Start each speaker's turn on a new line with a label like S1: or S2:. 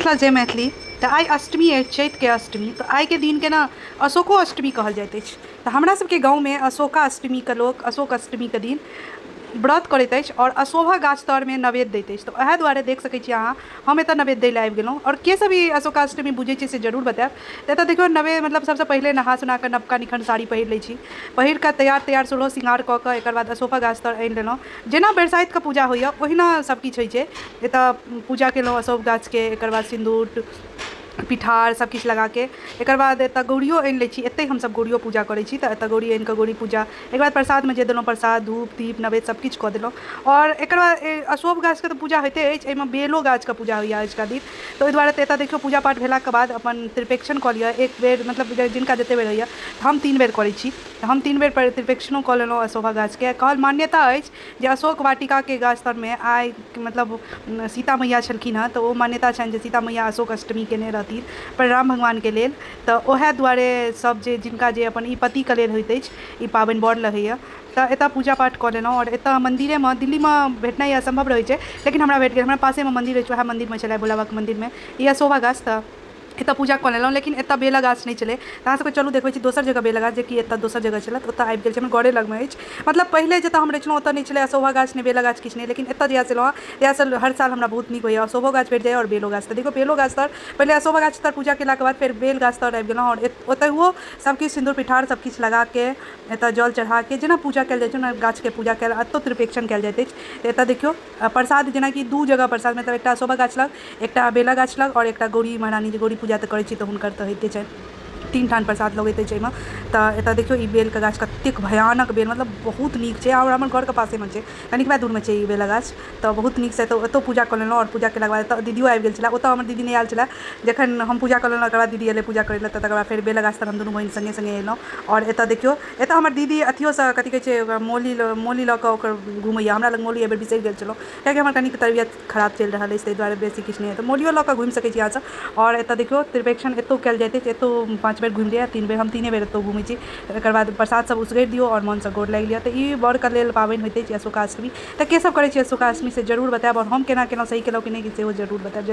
S1: मिथिला जय मैथिली। तऽ आइ अष्टमी अछि, चैतके अष्टमी। तऽ आइके दिनके ने अशोको अष्टमी कहल जाइत अछि। तऽ हमरा सबके गाँवमे अशोका अष्टमीके लोक अशोक अष्टमीके दिन व्रत करैत अछि आओर अशोभा गाछ तरमे नवेद दैत अछि। तऽ ओएह दुआरे देख सकै छी अहाँ, हम एतऽ नवेद दै लए आबि गेलहुँ। आओर के सब ई अशोका अष्टमी बुझै छियै से जरूर बतायब। तऽ एतऽ देखियौ, नवेद मतलब सबसँ पहिले नहा सोना कऽ नवका निखण्ड साड़ी पहिर लै छी। पहिर कऽ तैयार तैयार सोलहो श्रृंगार कऽ कऽ एकर बाद अशोका गाछ तर आनि लेलहुँ। जेना बरसाइतके पूजा होइए ओहिना सबकिछु होइ छै। एतऽ पूजा केलहुँ अशोक गाछके, एकर बाद सिन्दूर पिठार सबकिछु लगाके एकर बाद एतऽ गौरियो आनि लै छी। एतै हमसब गौरियो पूजा करै छी। तऽ एतऽ गौरी आनिकऽ गौरी पूजा, एकर बाद प्रसादमे जे देलहुँ प्रसाद, धूप दीप नैवेद्य सबकिछु कऽ देलहुँ। आओर एकर बाद अशोक गाछके तऽ पूजा होइते अछि, एहिमे बेलो गाछके पूजा होइए अजुका दिन। तऽ ओहि दुआरे एतऽ देखियौ, पूजा पाठ भेलाके बाद अपन त्रिपेक्षण कऽ लिअ एक बेर, मतलब जिनका जते बेर होइए। हम 3 बेर करै छी। तऽ हम 3 बेर त्रिपेक्षणो कऽ लेलहुँ अशोका गाछके। कहल मान्यता अछि जे अशोक वाटिकाके गाछ तरमे आइ मतलब सीता मैया छलखिन हँ, तऽ ओ मान्यता छनि जे सीता मैया अशोक अष्टमी कयने रहथिन पर राम भगवानके लेल। तऽ ओएह दुआरे सब जे जिनका जे अपन ई पतिके लेल होइत अछि, ई पाबनि वर लए होइए। तऽ एतऽ पूजा पाठ कऽ लेलहुँ। आओर एतऽ मन्दिरेमे, दिल्लीमे भेटनाइ असम्भव रहै छै, लेकिन हमरा भेट गेल। हमरा पासेमे मन्दिर अछि, ओएह मन्दिरमे छलै, भोला बाबाके मन्दिरमे ई अशोभा गाछ। तऽ एतऽ पूजा कऽ लेलहुँ, लेकिन एतऽ बेलक गाछ नहि छलै। तऽ अहाँ सबके चलू देखबै छी दोसर जगह बेलक गाछ, जेकि एतऽ दोसर जगह छलै। तऽ ओतऽ आबि गेल छै, हमर घरे लगमे अछि। मतलब पहिले जतऽ हम रहै छलहुँ ओतऽ नहि छलै अशोभा गाछ, नहि बेलक गाछ, किछु नहि। लेकिन एतऽ जहियासँ एलहुँ हँ तहियासँ हर साल हमरा बहुत नीक होइए, अशोभो गाछ भेट जाइए आओर बेलो गाछ। तऽ देखियौ, बेलो गाछ तर पहिले अशोभा गाछ तर पूजा केलाके बाद फेर बेल गाछ तर आबि गेलहुँ। आओर ओतहिओ सबकिछु सिन्दूर पिठार सबकिछु लगाके एतऽ जल चढ़ाके जेना पूजा कयल जाइ छै ओना गाछके पूजा कयल, एतौ त्रिपेक्षण कयल जाइत अछि। तऽ एतऽ देखियौ प्रसाद, जेनाकि 2 जगह प्रसाद, मतलब एकटा अशोभा गाछ लग, एकटा बेला गाछ लग आओर एकटा गौरी महारानी, जे गौरी पूजा तऽ करै छी तऽ हुनकर तऽ होइते छनि। 3 ठाम प्रसाद लगैत अछि एहिमे। तऽ एतऽ देखियौ, ई बेलके गाछ कतेक भयानक बेल, मतलब बहुत नीक छै आओर हमर घरके पासेमे छै, कनिकबा दूरमे छै ई बेलक गाछ। तऽ बहुत नीकसँ एतऽ एतौ पूजा कऽ लेलहुँ। आओर पूजा केलाके बाद एतऽ दीदियो आबि गेल छलै। ओतऽ हमर दीदी नहि आयल छलै। जखन हम पूजा कऽ लेलहुँ, तकर बाद दीदी एलै पूजा करै लए। तऽ तकर बाद फेर बेलक गाछ तर हम दुनू बहिन सङ्गे सङ्गे एलहुँ। आओर एतऽ देखियौ, एतऽ हमर दीदी अथियोसँ, कथी कहै छै ओकरा, मौली मौली लऽ कऽ ओकर घुमैए। हमरा लग मौली एहिबेर बिसरि गेल छलहुँ, कियाकि हमर कनिक तबियत खराब चलि रहल अछि, ताहि दुआरे बेसी किछु नहि। तऽ मौलियो लऽ कऽ घुमि सकै छी अहाँसभ। आओर एतऽ देखियौ, त्रिपेक्षण एतौ कयल जाइत अछि। एतौ 5 बेर घुमि लिअ, 3 बेर, हम तीने बेर एतौ घुमै छी। एकर बाद प्रसाद सब उसगरि दियौ आओर मोनसँ गोर लागि लिअ। तऽ ई वरके लेल पाबनि होइत अछि अशोकाष्टमी। तऽ के सब करै छी अशोकाष्टमी से जरूर बतायब। आओर हम केना केलहुँ, सही केलहुँ कि नहि, सेहो जरूर बतायब।